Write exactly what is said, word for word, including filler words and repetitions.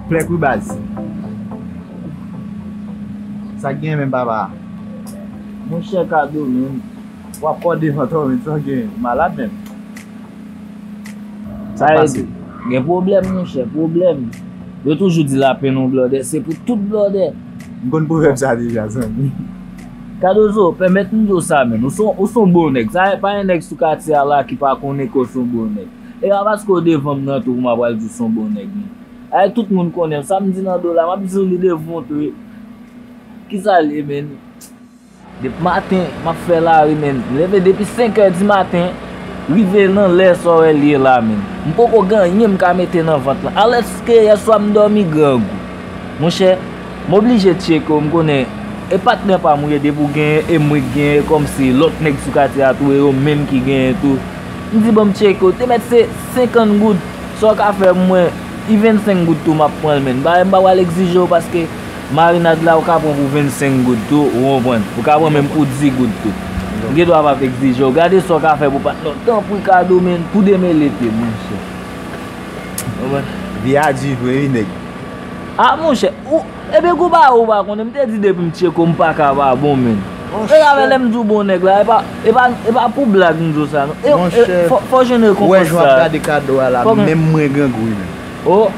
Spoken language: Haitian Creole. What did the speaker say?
Plèk wi baz. Sa k gen menm papa? Monchè Kado menm. W ap kòde fantom san gen malad menm. Sa pase? Gen pwoblèm monchè, pwoblèm. Yo toujou di lapenn yon blòdè se pou tout blòdè. M konn pwovèb sa deja zanmi. Kadozo, pèmèt m di w sa menn, ou se yon bon nèg. Sa pa yon nèg sou katye a la ki pa konnen ke w se yon bon nèg. E pa paske w devan m nan tou pou m ap pral di w se yon bon nèg non. Ay tout moun konnen m, sa m di nan do la, m ap di w li devan w tou wi. Kisa l ye menn? Depi maten m ap fè lari menn. M leve depi senk è di maten, rive nan lè sa w wè l ye la menn. M poko gen anyen m ka mete nan vant lan. Alèske yèswa m dòmi grangou. Monchè, m oblije tcheke w, m konnen e patnè pa m ou ye, depi w genyen e mwen k genyen, kòmsi lòt nèg sou katye a tou e yo menm ki genyen tou. M di ban m tcheke w, te mèt se senkant goud. Sa w ka fè pou mwen, i vennsenk goud tou m ap pran l menn. Bagay m pa pral egzije w paske marinad la ou ka pran pou vennsenk goud tou, ou konprann. Ou ka pran menm pou dis goud tou. M gen dwa p ap egzije w. Gade sa w ka fè pou patnè w. Tanpri Kado menn, pou demele te, monchè. Konprann? Vi a di vre wi nèg. A monchè, ou, ebyen kou ba ou pa konnen, m te di depi m tcheke w m pa ka pa bon menn. E avè lè m di w bon nèg la, e pa, e pa, e pa pou blag m di w sa non. E, e, fò, fò jwenn rekonpans sa. Ou wè jan w ap gade Kado a la, menm mwen grangou wi menm. Oh.